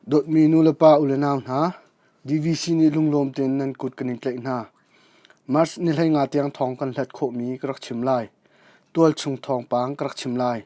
Dawtmi nulepa ulenau hna, DVC nih lunglawm tein nan kut kan in tlaih hna. March ni 15 tiang thawng kan hlat khawhmi ka rak chim lai. Tualchung thawngpang ka rak chim lai.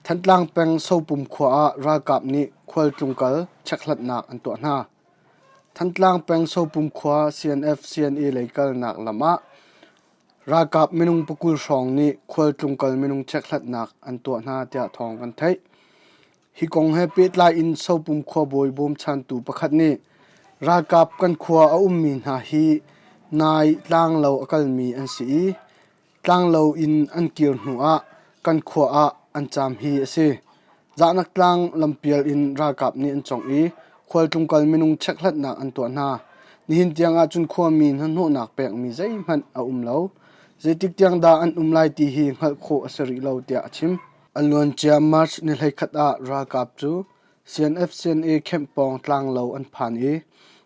Thantlang peng Sopum khua ah ralkap nih khual tlungkal chekhlatnak an tuah hna. Thantlang peng Sopum khua CNF CNA lei kalnak lam ah ralkap minung pakul hrawng nih khual tlungkal minung chekhlatnak an tuah hna tiah thawng kan theih. Hi kong he pehtlai in Sopum khuabawi bawmchantu pakhat nih ralkap kan khua a ummi hna hi nai tlanglo a kalmi an si i tlanglo in an kir hnu ah kan khua ah an caam hi a si. Zahnak tlang lampial in ralkap nih an cawngh i khualtlungkal minung chekhlatnak an tuah hna. Nihin tiang ahcun khuami hnahnawhnak pekmi zeihmanh a um lo. Zeitik tiang dah an um lai ti hi hngalh khawh a si rih lo tiah a chim. A luancia March ni 11 ah ralkap cu CNF-CNA camp pawng tlanglo an phan i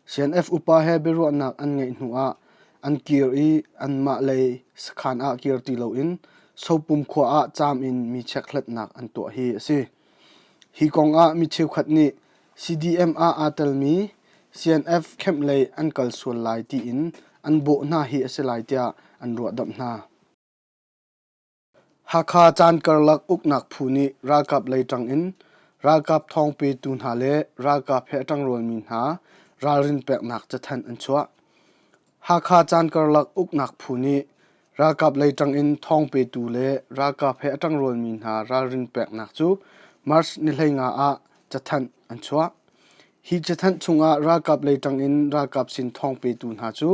CNF upa he biaruahnak an ngeih hnu ah an kir i anmah lei sakhan ah kir ti loin Sopum khua ah caam in mi chekhlatnak an tuah hi a si. Hi kong ah mi cheukhat nih CDM ah aa telmi CNF camp lei an kal sual lai tiin an bawh hna hi a si lai tiah an ruahdamh hna. Hakha caan karlak uknak phu nih ralkap lei ṭang in ralkap thawng petu hna le ralkap he a ṭangrualmi hna ralrin peknak cathanh an chuah. Hakha caan karlak uknak phu nih ralkap lei ṭang in thawng petu le ralkap he a ṭangrualmi hna ralrin peknak cu March ni 15 ah cathanh an chuah. Hi cathanh chungah ralkap lei ṭang in ralkap sin thawng petu hna cu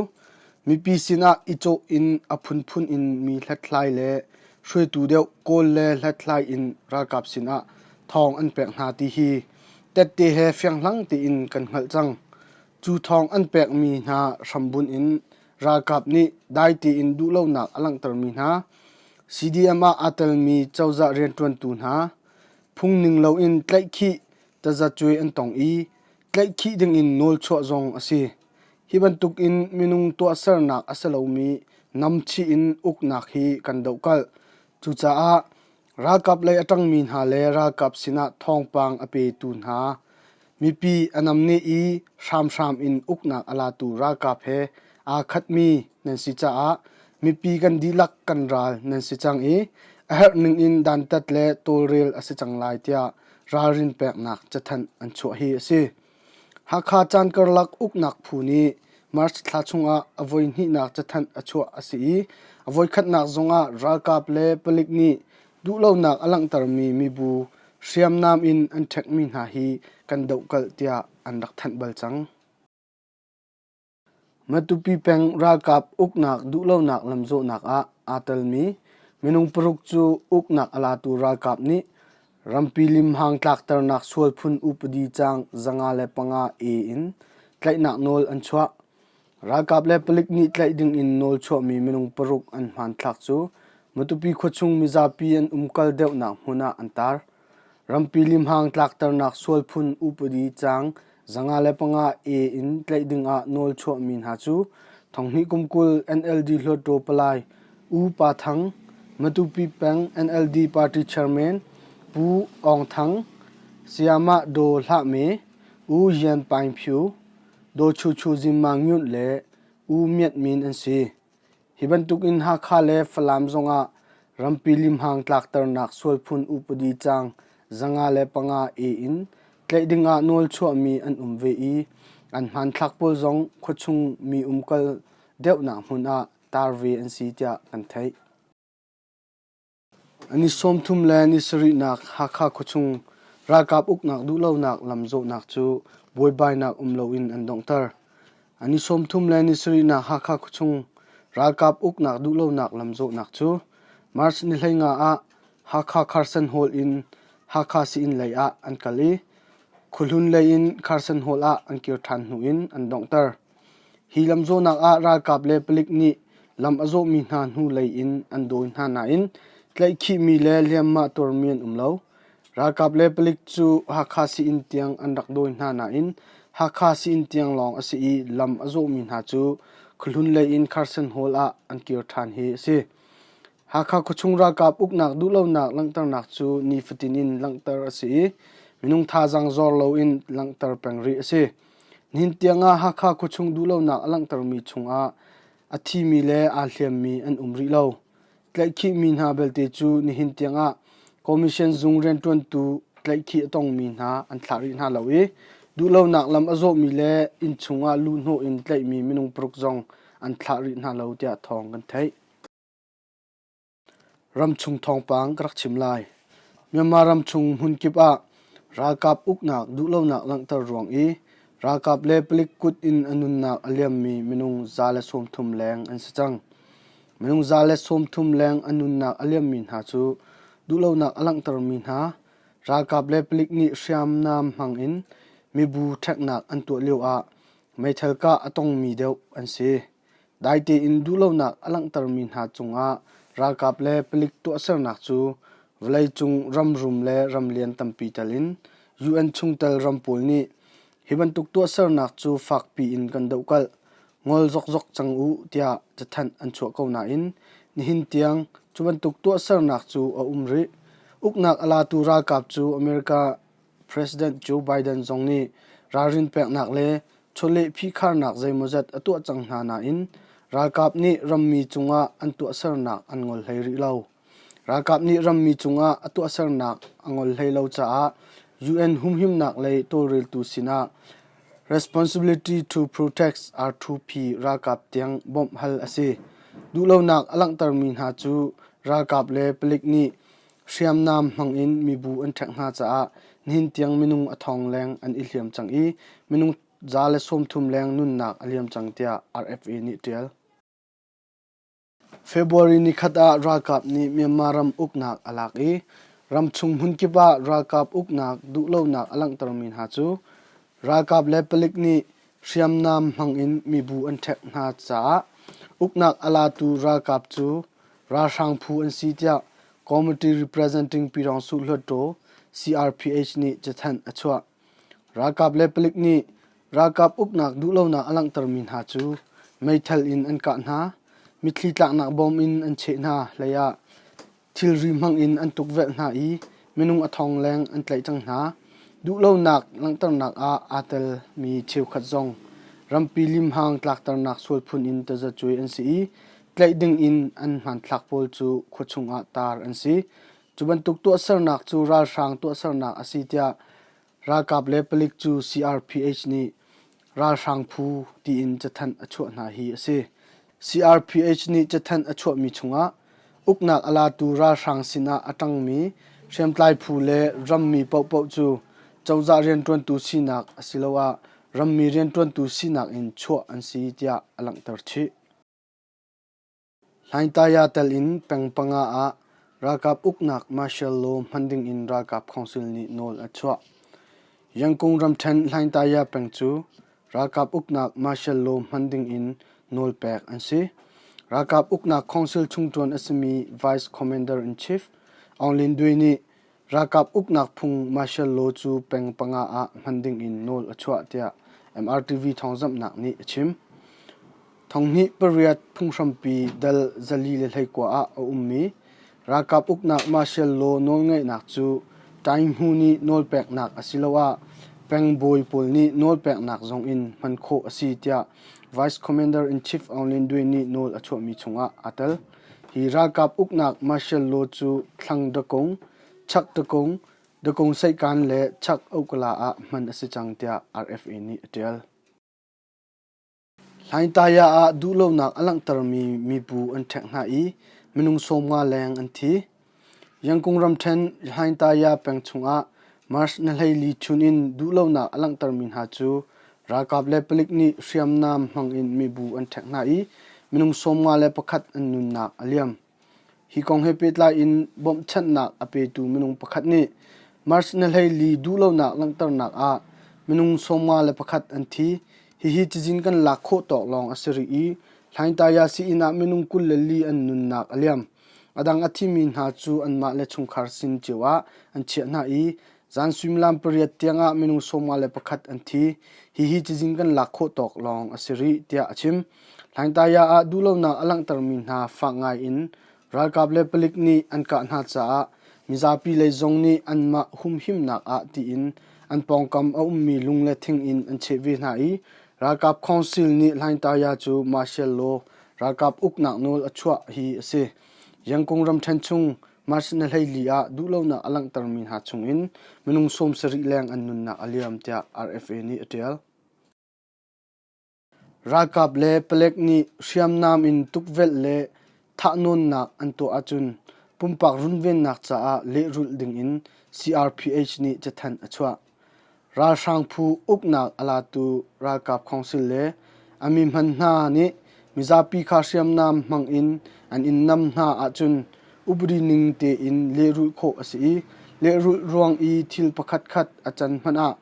mipi sinah i cawh in a phunphun in mi hlathlai le hruaitu deuh kawl le hlathlai in ralkap sinah thawng an pek hna ti hi tette he fianghlang tein kan hngalh cang. Cu thawng an pekmi hna hrambunh in ralkap nih dai tein duhlonak a langhtermi hna, CDM ah aa telmi cozah rianṭuantu hna, phungning loin tlaihkhih tazacuai an tong i tlaihkhih dingin nawlchuah zong a si. Hi bantukin minung tuahsernak a si lomi namchih in uknak hi kan dohkalh. Cucaah ralkap lei a ṭangmi hna le ralkap sinah thawngpang a petu hna, mipi a namneh i hramhram in uknak a latu ralkap he aa khatmi nan si caah mipi kan dihlak kan ral nan si cang i a herh ningin dantat le tawlrel a si cang lai tiah ralrin peknak cathanh an chuah hi a si. Hakha caan karlak uknak phu nih March thla chungah a voihnihnak cathanh a chuah a si i a voikhatnak zongah ralkap le palik nih duhlonak a langhtermi mibu hriamnam in an ṭhekmi hna hi kan dohkalh tiah an rak thanh bal cang. Matupi peng ralkap uknak duhlonak lamzawhnak ah aa telmi minung paruk cu uknak a latu ralkap nih rampi limhang tlakternak sualphun upadi caang 505 A in tlaihnak nawl an chuah. Ralkap le palik nih tlaih ding in nawl chuahmi minung paruk an hmanthlak cu Matupi khuachung mizapi an umkal deuhnak hmun ah an tar. Rampi limhang tlakternak sualphun upadi caang 505 A in tlaih dingah nawl chuahmi hna cu thonghnih kum 20 NLD Hluttaw Palai U Pa Thang, Matupi peng NLD Party Chairman Pu Aung Thang, Sayamah Daw Hlah Me, U Yan Paing Phyu, Daw Chu Chu Zin Ma Nyunt le U Myat Min an si. Hi bantukin Hakha le Falam zongah rampi limhang tlakternak sualphun upadi caang 505 A in tlaih dingah nawl chuahmi an um ve i an hmanthlak pawl zong khuachung mi umkal deuhnak hmun ah tar ve an si tiah kan theih. Ni 30 le ni sarihnak Hakha khuachung ralkap uknak duhlonak lamzawhnak cu buaibainak um loin an donghter. Ni 30 le ni sarihnak Hakha khuachung ralkap uknak duhlonak lamzawhnak cu March ni 15 ah Hakha Carson Hall in Hakha Sii-inn lei ah an kal i khuahlun lei in Carson Hall ah an kir ṭhan hnu in an donghter. Hi lamzawhnak ah ralkap le palik nih lam a zawhmi hna hnulei in an dawi hna nain tlaihkhihmi le hliamhma tuarmi an um lo. Ralkap le palik cu Hakha sii-inn tiang an rak dawi hna nain Hakha sii-inn tiang lawng a si i lam a zawhmi hna cu khuahlun lei in Carson Hall ah an kir ṭhan hi a si. Hakha khuachung ralkap uknak duhlonak langhternak cu nifatin in langhter a si i. minung thazaang zor loin langhter peng rih a si. Nihin tiangah Hakha khuachung duhlonak a langhtermi chungah a thimi le aa hliammi an um rih lo. Tlaihkhihmi hna belte cu nihin tiangah Commission zung rianṭuantu tlaihkhih a tongmi hna an thlah rih hna lo i duhlonak lam a zawhmi le innchung ah luhhnawh in tlaihmi minung paruk zong an thlah rih hna lo tiah thawng kan theih. Ramchung thawngpang ka rak chim lai. Myanmar ramchung hmunkip ah ralkap uknak duhlonak langhter ruang i ralkap le palik kut in a nunnak a liammi minung 130 leng an si cang. Minung 130 leng a nunnak a liammi hna cu duhlonak a langhtermi hna ralkap le palik nih hriamnam hmang in mibu ṭheknak an tuah lio ah meithal kah a tongmi deuh an si. Dai tein duhlonak a langhtermi hna cungah ralkap le palik tuahsernak cu vawleicung ram rum le ram lian tampi tel in UN chungtel ram pawl nih hi bantuk tuahsernak cu fakpi in kan dohkalh, ngol zokzok cang u tiah cathanh an chuah ko nain nihin tiang cu bantuk tuahsernak cu a um rih. Uknak a latu ralkap cu America President Joe Biden zong nih ralrin peknak le chawleh phihkharnak zeimawzat a tuah cang hna nain ralkap nih rammi cungah an tuahsernak an ngol hlei rih lo. Ralkap nih rammi cungah a tuahsernak a ngol hlei lo caah UN humhimnak lei tawlreltu sinah Responsibility to Protect R2P ralkap tiang bawmh hal a si. Duhlonak a langhtermi hna cu ralkap le palik nih Hriamnam hmangin mibu an ṭhek hna caah nihin tiang minung a thong leng an i hliam cang i minung 130 leng nunnak a liam cang tiah RFA nih a ṭial. February nikhat ah ralkap nih Myanmar ram uknak a lak i ramchung hmunkip ah ralkap uknak duhlonak a langhtermi hna cu ralkap le palik nih hriamnam hmangin mibu an ṭhek hna caah uknak a latu ralkap cu ralhrang phu an si tiah Committee Representing Pyidaungsu Hluttaw CRPH nih cathanh a chuah. Ralkap le palik nih ralkap uknak duhlonak a langhtermi hna cu meithal in an kah hna, mitthli tlaknak bom in an cheh hna hlei ah thilri hmang in an tukvelh hna i minung a thong leng an tlaih cang hna. Duhlonak langhternak ah aa telmi cheukhat zong rampi limhang tlakternak sual phun in tazacuai an si i Tlaih ding in an hmanthlak pawl cu khuachung ah tar an si. Cu bantuk tuahsernak cu ralhrang tuahsernak a si tiah ralkap le palik cu CRPH nih ralhrang phu tiin cathanh a chuah hna hi a si. CRPH nih cathanh a chuahmi chungah uknak a latu ralhrang sinah a ṭangmi hriamtlai phu le rammi paohpaoh cu cozah rianṭuantu sinak asiloah rammi rianṭuantu sinak in chuah an si tiah a langhter chih. Hlaingtaya tel in peng panga ah ralkap uknak martial law hman dingin ralkap council nih nawl a chuah. Yangon ramṭhen Hlaingtaya peng cu ralkap uknak martial law hman dingin nawl pek an si. Ralkap uknak council chungṭuan a simi Vice Commander-in-Chief Aung Lin Dwe nih Ralkap uknak phung martial law cu peng panga ah hman dingin nawl a chuah tiah MRTV thawngzamhnak nih a chim. Thonghnih pariat phunghrampi dal 421 ah a ummi ralkap uknak martial law nawlngeihnak cu Tainghmu nih nawlpeknak asiloah pengbawi pawl nih nawlpeknak zongin hman khawh a si tiah Vice Commander-in-Chief Aung Lin Dwe nih nawl a chuahmi chungah aa tel. Hi ralkap uknak martial law cu thlang dakung, chak dakung, dakung seihkan le chak ohkala ah hman a si cang tiah RFA nih a ṭial. Hlaingtaya ah duhlonak a langhtermi mibu an ṭhek hna i minung 50 leng an thi. Yangon ramṭhen Hlaingtaya peng chungah March ni 14 chun in duhlonak a langhtermi hna cu ralkap le palik nih hriamnam hmangin mibu an ṭhek hna i minung 51 an nunnak a liam. Hi kong he pehtlai in bawmhchanhnak a petu minung pakhat nih March ni 14 duhlonak langhternak ah minung 51 an thi. Hihi cazin kan lak khawh tawk lawng a si rih i Hlaingtaya sii-inn ah minung 24 an nunnak a liam. A dang a thimi hna cu anmah le chungkhar sin cio ah an chiah hna i zan suimilam pariat tiangah minung 51 an thi. Hihi cazin kan lak khawh tawk lawng a si rih, tiah a chim. Hlaingtaya ah duhlonak a langhtermi hna fak ngai in ralkap le palik nih an kah hna caah Mizapi lei zong nih anmah humhimnak ah tiin an pawngkam a ummi lung le thing in an cheh ve hna i ralkap council nih Hlaingtaya cu martial law ralkap uknak nawl a chuah hi a si. Yangon ramṭhen chung March ni 14 ah duhlonak a langhtermi hna chungin minung 70 leng an nunnak a liam tiah RFA nih a ṭial. Ralkap le palek nih hriamnam in tukvelh le thahnawnnak an tuah ahcun pumpak runvennak caah lehrulh dingin CRPH nih cathanh a chuah. Ralhrang phu uknak a latu ralkap council le a mi hman hna nih mizapi kha hriamnam hmang in an in nam hna ahcun upadi ning tein lehrulh khawh a si i lehrulh ruang i thil pakhatkhat a can hmanh ah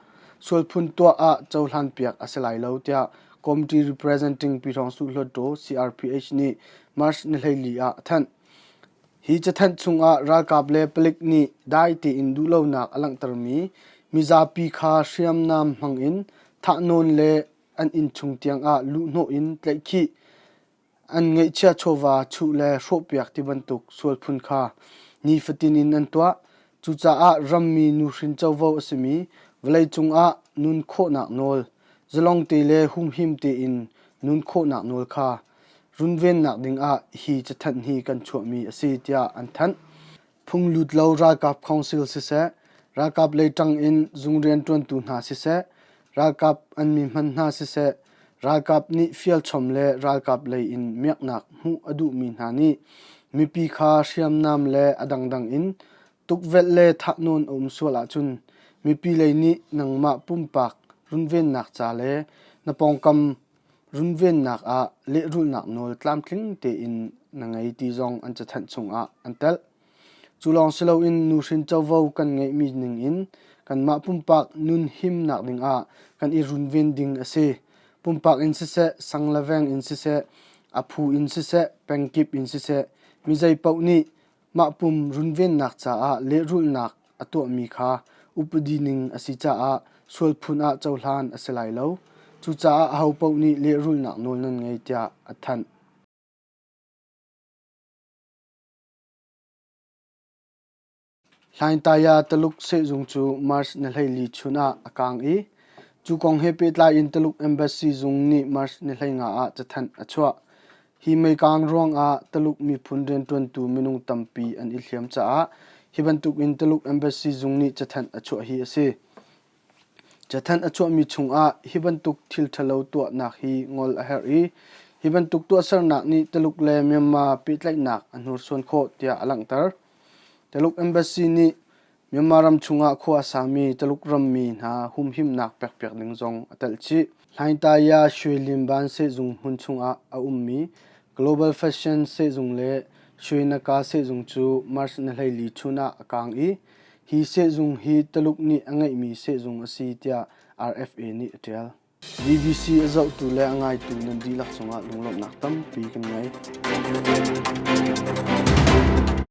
sualphun tuah ah cohlanpiak a si lai lo tiah Committee Representing Pyithawngsuh Hluttaw CRPH nih March ni 14 ah a thanh. Hi cathanh chungah ralkap le palik nih dai tein duhlonak a langhtermi mizapi kha hriamnam hmangin thahnawn le an innchung tiangah luhhnawh in tlaihkhih, an ngeihchiah chawva chuh le hrawhpiak tibantuk sualphun kha nifatin in an tuah. Cucaah rammi nuhrin covo a simi vawleicung ah nun khawhnak nawl, zalong te le humhim tein nun khawhnak nawl kha runvennak dingah hi cathanh hi kan chuahmi a si tiah an thanh. Phunglut lo ralkap council siseh, ralkap lei ṭang in zung rianṭuantu hna siseh, ralkap an mi hman hna siseh, ralkap nih fialchom le ralkap lei in miaknak hmuh a duhmi hna nih mipi kha hriamnam le a dangdang in tukvelh le thahnawn a um sual ahcun mipi lei nih nangmah pumpak runvennak ca le na pawngkam runvennak ah lehrulhnak nawl tlamtling tein na ngei ti zong an cathanh chungah an telh. Cu lawng si loin nuhrin covo kan ngeihmi ningin kanmah pumpak nun himnak dingah kan i runven ding a si. Pumpak in siseh, sang le veng in siseh, a phu in siseh, pengkip in siseh, mi zei paoh nih Mah pum runvennak caah lehrulhnak a tuahmi kha upadi ning a si caah sualphun ah cohlan a si lai lo. Cucaah ahopaoh nih lehrulhnak nawl nan ngei tiah a thanh. Hlaingtaya Taluk sehzung cu March ni 14 chun ah a kaang i cu kong he pehtlai in Taluk Embassy zung nih March ni 15 ah cathanh a chuah. Hi meikaang ruangah Taluk miphun rianṭuantu minung tampi an i hliam caah hi bantukin Taluk Embassy zung nih cathanh a chuah hi a si. Cathanh a chuahmi chungah hi bantuk thil ṭhalo tuahnak hi ngol a herh i hi bantuk tuahsernak nih Taluk le Myanmar pehtlaihnak a hnursuan khawh tiah a langhter. Taluk Embassy nih Myanmar ram chungah khua a sami Taluk rammi hna humhimnak pekpiak ding zong a telh chih. Hlaingtaya Shwelimban sehzung hmun chungah a ummi Global Fashion sehzung le Shwenaka sehzung cu March ni 14 chun ah a kaang i hi sehzung hi Taluk nih a ngeihmi sehzung a si tiah RFA nih a ṭial. BBC a zohtu le a ngaitu nan dihlak cungah lunglawmhnak tampi kan ngei.